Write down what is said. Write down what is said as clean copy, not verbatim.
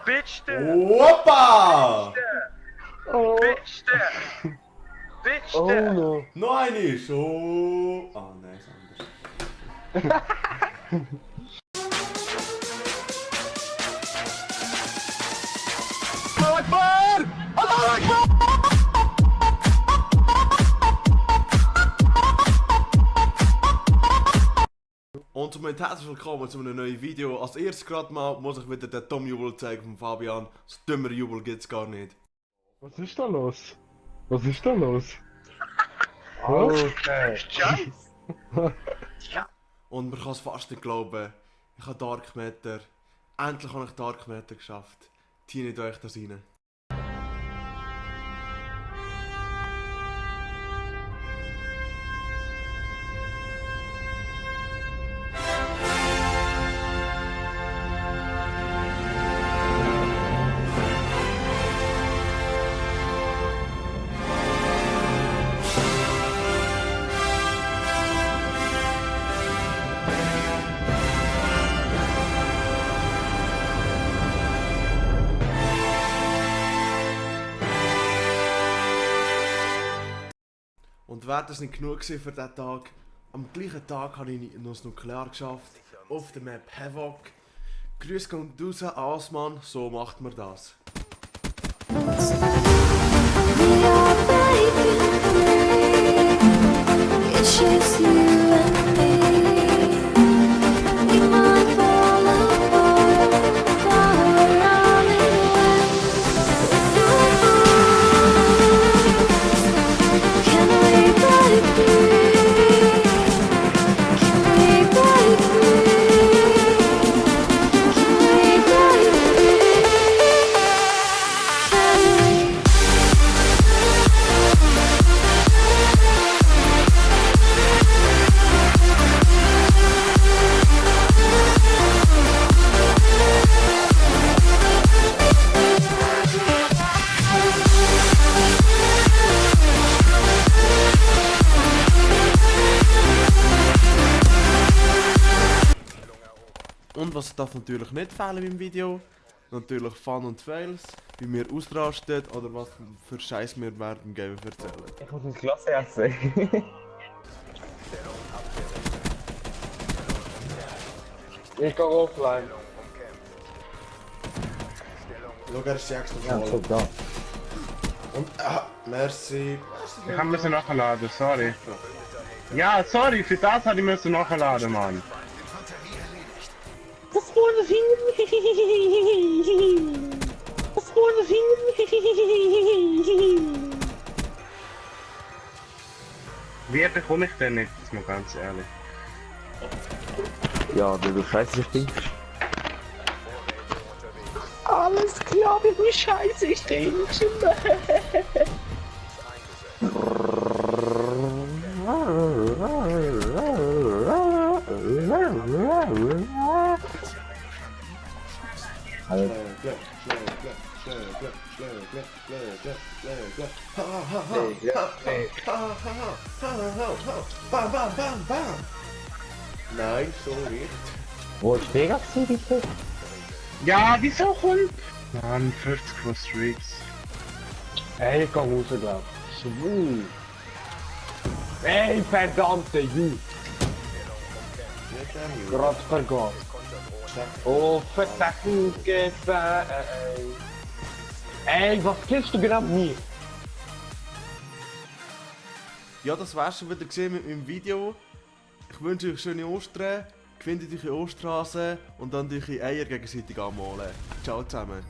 Bitch there! Hoppa! Oh, Bitch there! Bitch oh there! no. Noch eine! Oh! Ah, nein, ist anders. Und somit herzlich willkommen zu einem neuen Video. Als erstes gerade mal muss ich wieder den Tom-Jubel zeigen von Fabian. So dümmer Jubel gibt's gar nicht. Was ist da los? Was ist da los? Okay. Scheiße! Und man kann es fast nicht glauben. Ich habe Dark Matter. Endlich habe ich Dark Matter geschafft. Teilt euch das rein. Und wäre das nicht genug gewesen für diesen Tag, am gleichen Tag habe ich noch das Nuklear geschafft, auf der Map Havoc. Grüß kommt raus, Asman, so macht man das. Und was darf natürlich nicht fehlen im Video? Natürlich Fun und Fails, wie wir ausrasten oder was für Scheiß wir während dem Game erzählen. Ich muss ins Glas essen. Ich gehe offline. Schau, er ist die extra Ja, so da. Und, merci. Ich kann müssen nachladen, sorry. Ja, sorry, für das hatte ich müssen nachladen, Mann. Das wurde viel. Das wurde viel. Wie bekomme ich denn nicht, jetzt mal ganz ehrlich? Ja, weil du scheiße stinkst. Alles klar, mit mir scheiße, ich denke. Bam, bam, bam, bam. Nein, so nicht. Wo ist Vegas bitte? Ja, wieso kommt? Mann, 50 pro Streaks. Ey, ich geh raus, glaub ich. Schwul. Ey, verdammte Jü. Gerade vergangen. Oh, verdammte Gefäß. Ey, was killst du gerade mir? Ja, das war's schon wieder gesehen mit meinem Video. Ich wünsche euch schöne Ostern, gewinnt eure Osterhasen und dann eure Eier gegenseitig anmalen. Ciao zusammen.